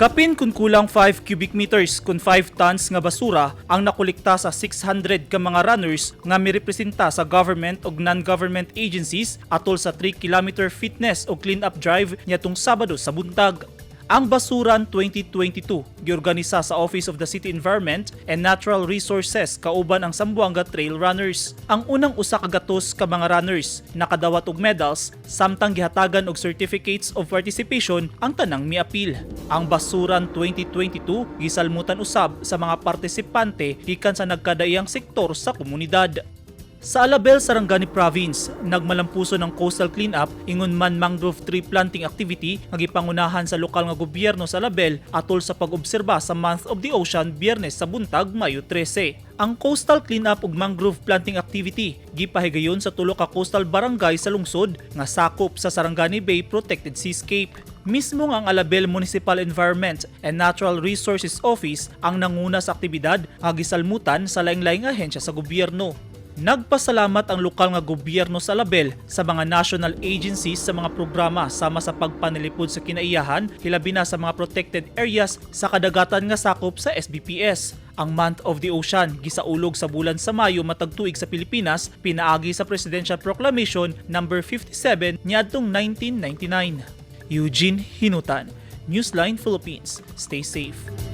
Kapin kun kulang 5 cubic meters kun 5 tons nga basura ang nakolekta sa 600 ka mga runners nga mirepresenta sa government ug non-government agencies atol sa 3-kilometer fitness o clean-up drive niadtong Sabado sa buntag. Ang Basuran 2022 giorganisa sa Office of the City Environment and Natural Resources kauban ang Zamboanga Trail Runners. Ang unang 100 ka mga runners nakadawat og medals samtang gihatagan og certificates of participation ang tanang miapil. Ang Basuran 2022 gisalmutan usab sa mga partisipante gikan sa nagkadaiyang sektor sa komunidad. Sa Alabel, Sarangani Province, nagmalampuso ng coastal cleanup ingon man mangrove tree planting activity nga gipangunahan sa lokal nga gobyerno sa Alabel atol sa pag-obserba sa Month of the Ocean Biyernes sa buntag, Mayo 13. Ang coastal cleanup ug mangrove planting activity gipahigayon sa tulo ka coastal barangay sa lungsod nga sakop sa Sarangani Bay Protected Seascape. Mismo nga ang Alabel Municipal Environment and Natural Resources Office ang nanguna sa aktibidad nga gisalmutan sa laing-laing ahensya sa gobyerno. Nagpasalamat ang lokal nga gobyerno sa Alabel sa mga national agencies sa mga programa sama sa pagpanilipod sa kinaiyahan, hilabi na sa mga protected areas sa kadagatan nga sakop sa SBPS. Ang Month of the Ocean gisaulog sa bulan sa Mayo matag tuig sa Pilipinas pinaagi sa Presidential Proclamation number 57 niadtong 1999. Eugene Hinutan, Newsline Philippines. Stay safe.